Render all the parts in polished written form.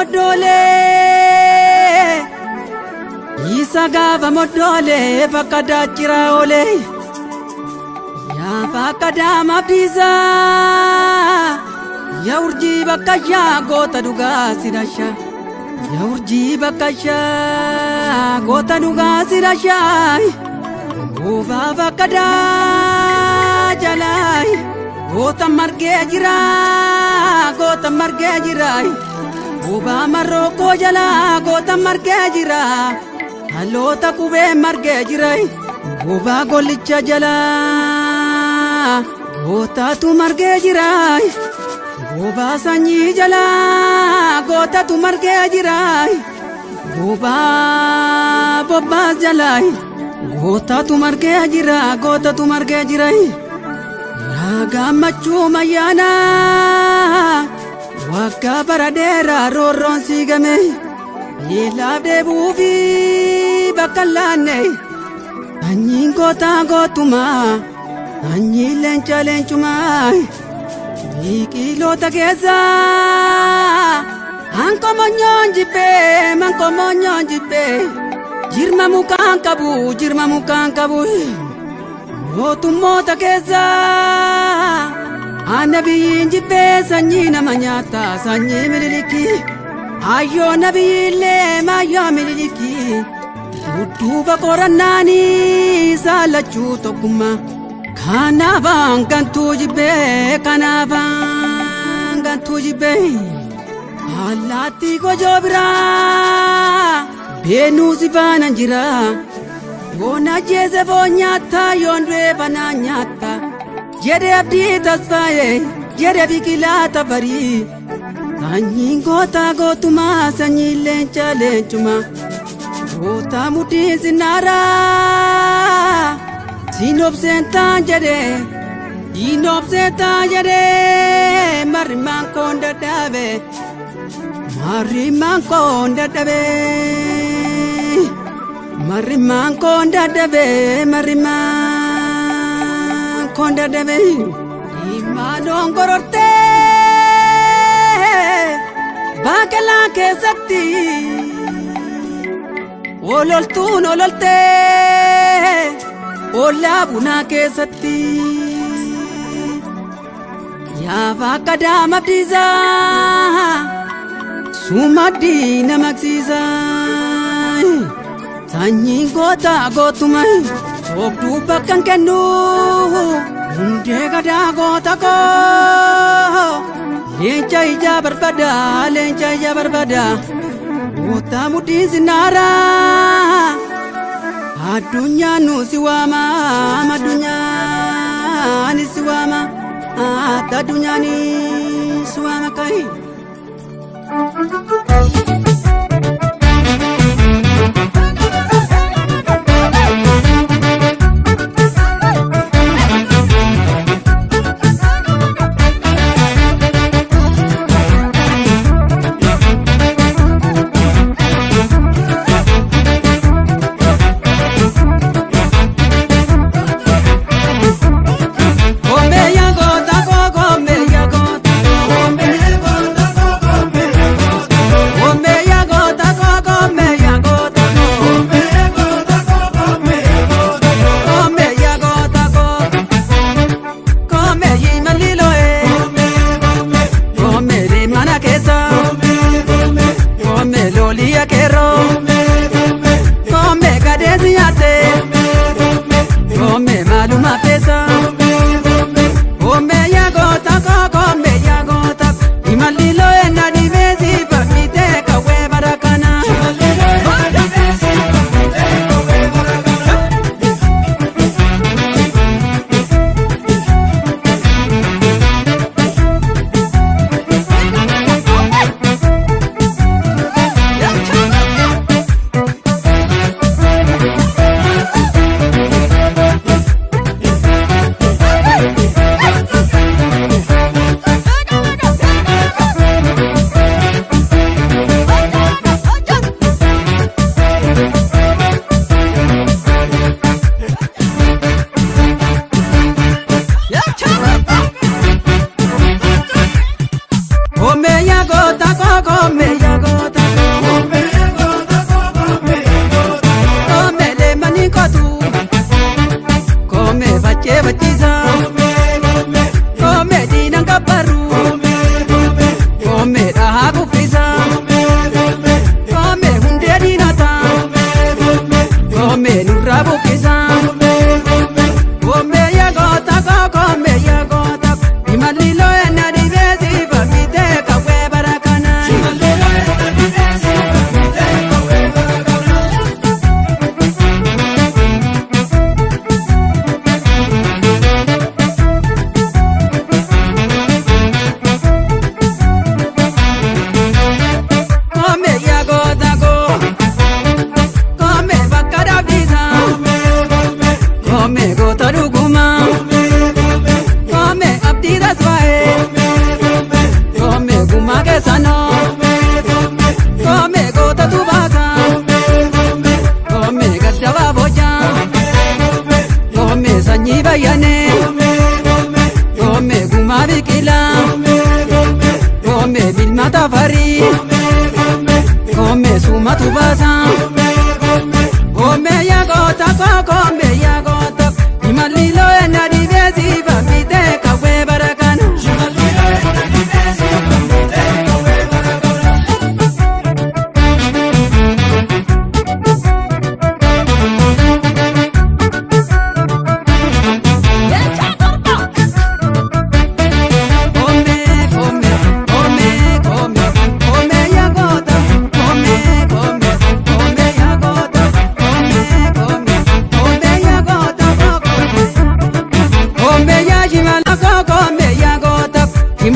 moddoolee isa gaafa moddoolee fakka daachira oolee yaa fakka daama abdiisaa yaa urjii bakka yaa goota dhugaa sidasha yaa urjii bakka yaa goota dhugaa sidasha goofaa fakka daa jalaa goota margee jira goota margee jira goobaa marrookoo jalaa goota margee jira haloota qubee margee jira goobaa gollicha jalaa gootatu margee jira goobaa sanyii jalaa gootatu margee jira goobaa bobbaas jalaa gootatu margee jira gootatu margee jira. Gammachuu mayyaana waggaa bara dheeraa roorroon siigame miilaaf deebi'uu fi bakka laanne sanyiin gootaa gootumaa sanyiin leenca leencumaa biqiloota keessaa hankomonyoon jibbee mankomonyoon jibbee jirma mukaan qabu jirma mukaan qabu. Mootummoota keessaa annabiyyiin jibbee sanyii nama nyaata sanyii mililikii ayyoo nabiyyiillee maayyoo mililikii dudduuba qorannaanii saalachuu tokkummaa kanaafaan gantuu jibbee kanaafaan gantuu jibbee allaattii gojoo biraa beenuu si faana jira. Yoon ajjeese foon nyaata yoon du'e banaa nyaata jedhe abdii tasfaa'e jedhe biqilaa tafarii sanyiin gootaa gootumaa sanyiin leenca leencumaa goota mudhiin sinnaaraa siin obseen taan jedhe siin obseen taan jedhe marrimaan koon dadhabe marrimaan koon dadhabe. Marrimaan koon dadhabe marrimaan koon dadhabe imaanoon gorortee baaqelaa keessatti ololtuun ololtee ollaa bunaa keessatti yaa bakka daama abdiisaa sumaddii nama aksiisaa. Sanyiin goota gootuma soobduu bakka hin kennu hundee gadaa goota koo leenca ijaa barbaada leenca ijaa barbaada goota mudhiin sinnaaraa addunyaan nu si waama addunyaan si waama addunyaan si waama kayi.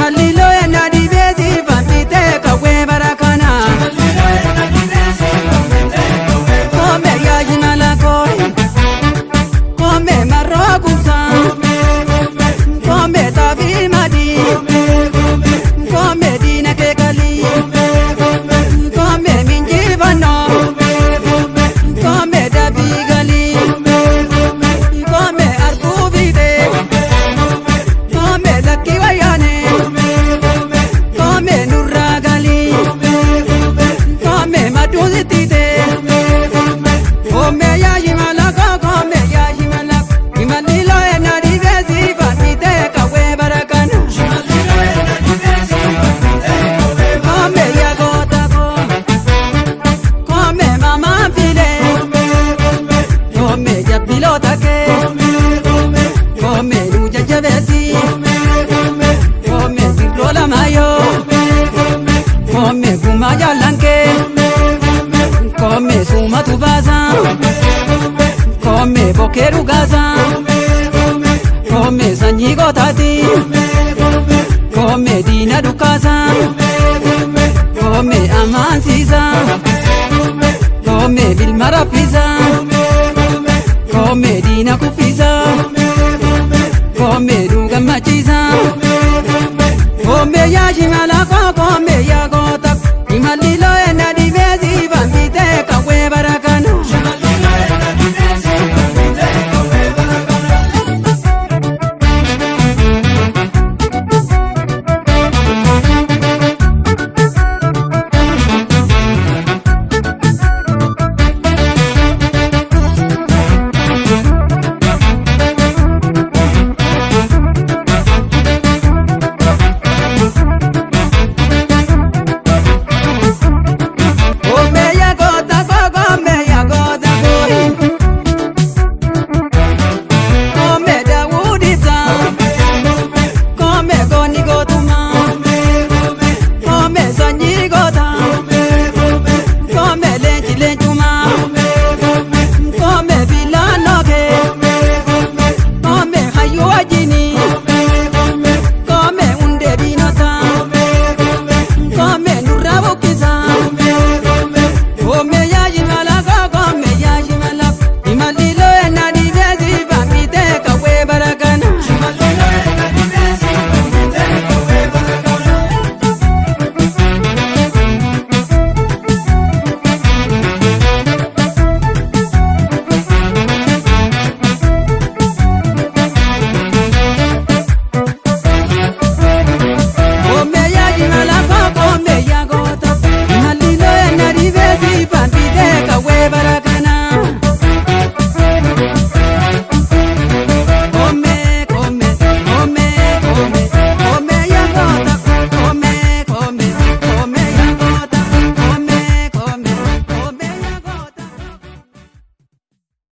Shimalli looya dhibee siifan bitee qawwee bara kana. Koomee yaa shimala koo, koomee marroo kumsaa, koomee xaafii madii, koomee diina kee galii, koomee minjifannoo, koomee dabii galii, koomee arguu fiixee, koomee lakkii wayyaanee, koomee nurraa galii, koomee maduu sittiitee, koomee yaa shimala koo, koomee yaa shimala koo, shimalli looya na dhibee siifan bitee qawwee bara kana. Koomee yaa goota koo, koomee mamaan filee, koomee jabbiloota kee, koomee nu jajjabeessi, koomee sirroo lamaayoo, koomee gumaa jaallan kee, koomee suumatu baasa, koomee bokkee dhugaasa, koomee sanyii gootaati, koomee diina dukkaasa, koomee amaansiisa, koomee bilma raffisa, koomee diina kuffisa, koomee nu gammachiisa, koomee yaa.